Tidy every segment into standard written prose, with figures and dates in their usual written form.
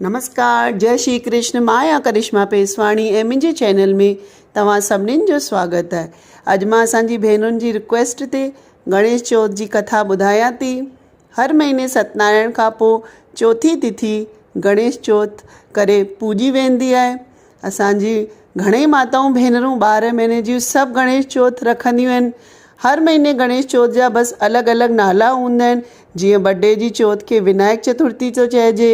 نمسڪار جئي شري ڪرشن مان آهيان ڪرشما پيسواڻي ۽ منهنجي چينل ۾ توهان سڀنين جو سواگت آهي اڄ مان اسان جي ڀينرن جي رڪويسٽ تي گڻيش چوٿ جي ڪٿا ٻڌايان ٿي هر مهيني ستنارائڻ کان پوء چوٿي تٿي گڻيش چوٿ ڪري پوڄي ويندي آهي اسان جي گهڻي ماتائون ڀينرون ٻارهن مهيني جون سڀ گڻيش چوٿ رکنديون آهن. هر مهيني گڻيش چوٿ جا بس الڳ الڳ نالا هوندا آهن جيئن بڊي جي چوٿ کي ونايڪ چترٿي ٿو چئجي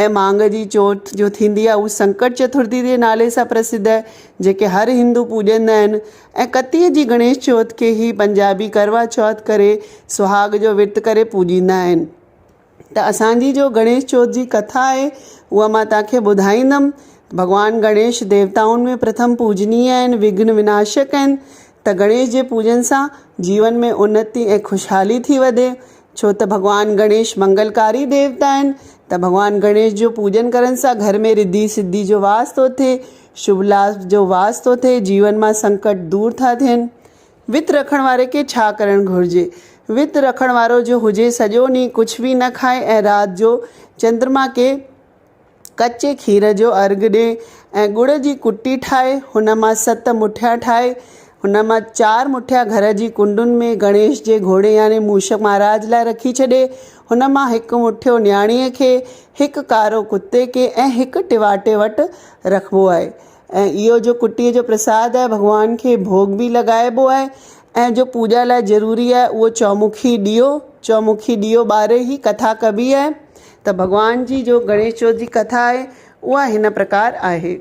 ۽ مانگهه جي چوٿ جو ٿيندي آهي اهو سنڪٽ چترٿي جي نالي سان پرسڌ آهي جيڪي هر هندو پوڄندا آهن ۽ ڪتيء جي گڻيش چوٿ کي هي پنجابي ڪروا چوٿ ڪري سهاڳ جو ورت ڪري پوڄيندا آهن. ته اسان جي جو گڻيش چوٿ جي ڪٿا آهي اها مان توهان کي ٻڌائيندم. ڀڳوان گڻيش ديوتائن ۾ پرٿم پوجنيه آهن، وگهن وناشڪ آهن ته گڻيش جي پوڄن سان جيون ۾ انتي ۽ خوشحالي ٿي وڌي ڇو ته ڀڳوان گڻيش منگلڪاري ديوتا آهن ته ڀڳوان گڻيش جو پوڄن ڪرڻ سان گهر ۾ رڌي سڌي جو واس ٿو ٿئي، شڀ لاڀ جو واس ٿو ٿئي، جيون مان سنڪٽ دور ٿا ٿين. ورت رکڻ واري کي ڇا ڪرڻ گهرجي؟ ورت رکڻ وارو جو هجي سڄو ڏينهن ڪجهه به نه کائي ۽ رات جو چندرما کي ڪچي کير جو ارگهه ڏي ۽ ڳڙ جي ڪٽي ٺاهي هن مان ست مٺيا ٺاهي هن مان چار مٺيا گهر جي ڪنڊن ۾ گڻيش جي گهوڙي يعني موشڪ مهاراج لاء رکي ڇڏي هن مان هڪ مٺيو نياڻيء کي هڪ ڪارو ڪتي کي ۽ هڪ ٽواٽي وٽ رکبو آهي. ۽ اهو جو ڪٽيء جو پرساد آهي ڀڳوان کي ڀوڳ به لڳائبو آهي ۽ جو پوڄا لاء ضروري آهي اهو چؤمکي ڏيئو چؤمکي ڏيئو ٻاري هي ڪٿا ڪبي آهي ته ڀڳوان جي جو گڻيش چوٿ جي ڪٿا آهي اها هن پرڪار آهي.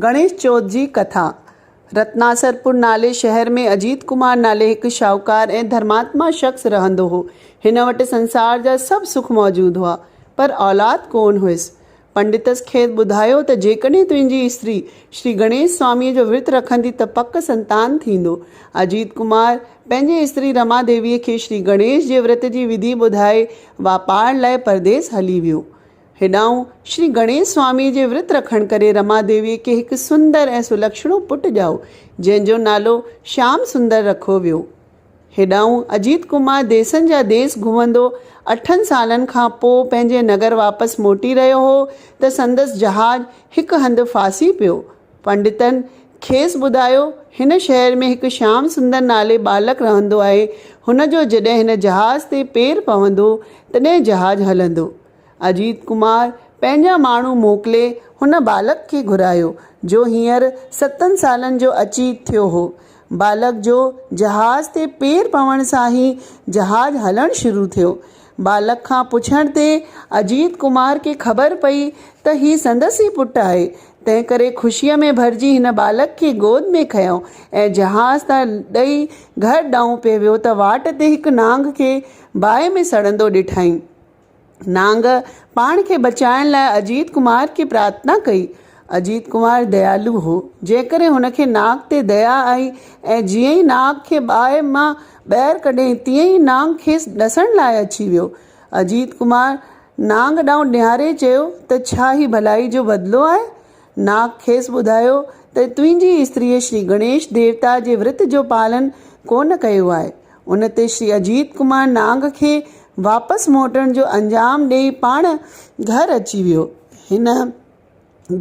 گڻيش چوٿ جي ڪٿا، رتناسرپور نالي شهر ۾ اجيت ڪمار نالي هڪ شاهوڪار ۽ ڌرماتما شخص رهندو هو. هن وٽ سنسار جا سڀ سک موجود هئا، پر اولاد ڪونه هيس. پنڊتس کيس ٻڌايو ته جيڪڏهن تنهنجي استري شري گڻيش سواميء جو ورت رکندي ته پڪ سنتان ٿيندو. اجيت ڪمار پنهنجي استري رما ديويء کي شري گڻيش جي ورت جي وڌي ٻڌائي واپار لاء پرديس هلي ويو. هيڏانهن شري گڻيش سواميء جي ورت رکڻ ڪري رما ديويء کي هڪ سندر ۽ سلڪشڻو پٽ ڄائو، جنهن جو نالو شيام سندر رکيو ويو. هيڏانهن اجيت ڪمار ديسن جا ديس گهمندو اٺن سالن کان پوء پنهنجي نگر واپس موٽي رهيو هو ته سندس جهاز هڪ هنڌ ڦاسي پيو. پنڊتن کيس ٻڌايو، هن شهر ۾ هڪ شيام سندر نالي ٻالڪ رهندو آهي، هن جو جڏهن هن جهاز تي پير پوندو، تڏهن جهاز هلندو. اجيت ڪمار پنهنجا ماڻهو موڪلي هن ٻالڪ کي گهرايو، جو هينئر ستن سالن جو اچي ٿيو هو. ٻالڪ جو جهاز تي پير پوڻ سان ئي جهاز هلڻ شروع ٿيو. ٻالڪ کان پڇڻ تي اجيت ڪمار کي خبر پئي ته هي سندس ئي پٽ آهي، تنهن ڪري خوشيء ۾ ڀرجي هن ٻالڪ کي گود ۾ کنيو ۽ جهاز تان ڏئي گهر ڏانهن پئي ويو ته واٽ تي هڪ نانگ کي باهه ۾ سڙندو ڏٺائين. نانگ پاڻ کي بچائڻ لاء اجيت ڪمار کي پرارٿنا ڪئي. اجيت ڪمار ديالو هو، جنهن ڪري هن کي ناگ تي ديا آئي ۽ جيئن ئي ناگ کي باهه مان ٻاهر ڪڍيائين، تيئن ئي نانگ کيس ڏسڻ لاء اچي ويو. اجيت ڪمار نانگ ڏانهن نهاري چيو ته ڇا هي ڀلائي جو بدلو آهي؟ ناگ کيس ٻڌايو ته تنهنجي استريء شري گڻيش ديوتا جي ورت جو پالن ڪونه ڪيو آهي. ان تي شري اجيت ڪمار نانگ کي واپس موٽڻ جو انجام ڏيئي پاڻ گهر اچي ويو. هن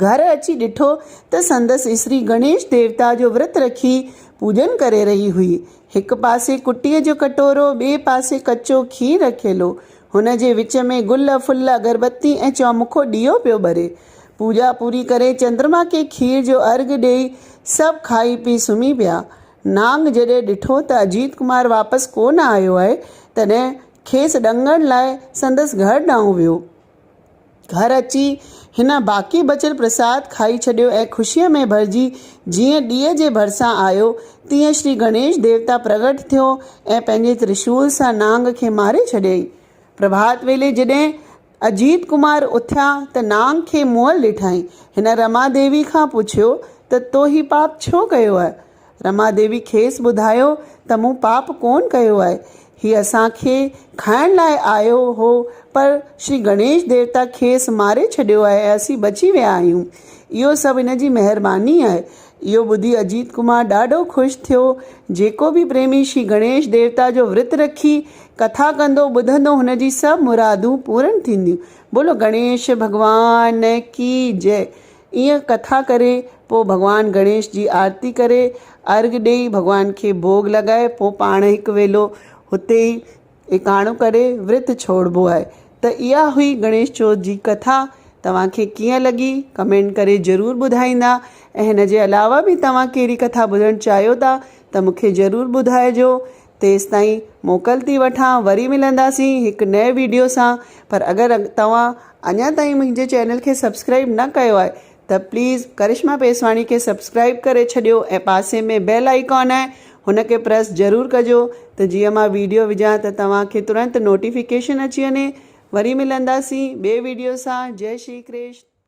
گهر اچي ڏٺو ته سندس استري گڻيش ديوتا جو ورت رکي پوڄن ڪري رهي هئي. هڪ پاسي ڪٽيء جو ڪٽورو، ٻئي پاسي ڪچو کير رکيل هو. هن جي وچ ۾ گل، ڦل، اگربتي ۽ چؤمکو ڏيئو پيو ٻري. پوڄا پوري ڪري چندرما کي کير جو ارگهه ڏيئي سڀ کائي پي سمهي پيا. نانگ جڏهن ڏٺو ته اجيت ڪمار واپس ڪو نه آيو آهي، تڏهن کيس ڏنگڻ لاء سندس گهر ڏانهن ويو. گهر اچي هن باقي بچيل پرساد کائي ڇڏيو ۽ خوشيء ۾ ڀرجي جيئن ڏيئي جي ڀرسان آيو، تيئن شري گڻيش ديوتا پرگهٽ ٿيو ۽ پنهنجي ترشول سان نانگ کي ماري ڇڏيائين. پرڀات ويلي جڏهن اجيت ڪمار اٿيا ته نانگ کي مئل ڏٺائين. هن رما ديوي کان پڇيو ته تو هي پاپ ڇو ڪيو آهي؟ رما ديوي کيس ٻڌايو ته مون پاپ ڪونه ڪيو آهي. هي اسان کي کائڻ لاء آيو هو پر شري گڻيش ديوتا کيس ماري ڇڏيو آهي ۽ اسين بچي ويا آهيون. اهو سڀ هن جي مهرباني آهي. اهو ٻڌي اجيت ڪمار ڏاڍو خوش ٿيو. جيڪو به پريمي شري گڻيش ديوتا جو ورت رکي ڪٿا ڪندو ٻڌندو هن جي سڀ مرادون پورن ٿينديون. بولو گڻيش ڀڳوان ڪي جئه. ائين ڪٿا ڪري پوء ڀڳوان گڻيش جي آرتي ڪري ارگ ڏيئي ڀڳوان کي ڀوڳ لڳائي پوء پاڻ هڪ ويلو هتي ئي ايڪاڻو ڪري ورت ڇوڙبو آهي ته اها هئي گڻيش چوٿ جي ڪٿا توهان کي ڪيئن لڳي ڪمينٽ ڪري ضرور ٻڌائيندا ۽ هن جي علاوه به توهان ڪهڙي ڪٿا ٻڌڻ چاهيو ٿا ته مون کي ضرور ٻڌائجو تيستائين موڪل ٿي وٺان وري ملنداسين هڪ نئين ويڊيو سان پر اگر توهان اڃا تائين منهنجي چينل کي سبسڪرائب نه ڪيو آهي ته پليز ڪرشما پيسواڻي کي سبسڪرائب ڪري ڇڏيو ۽ پاسي ۾ بيل آئيڪان آهي هن کي پريس ضرور ڪجو ته جيئن مان ويڊيو وجهان ته توهان کي ترنت نوٽيفڪيشن اچي وڃي وري ملنداسين ٻي ويڊيو سان جئي شري ڪرشن.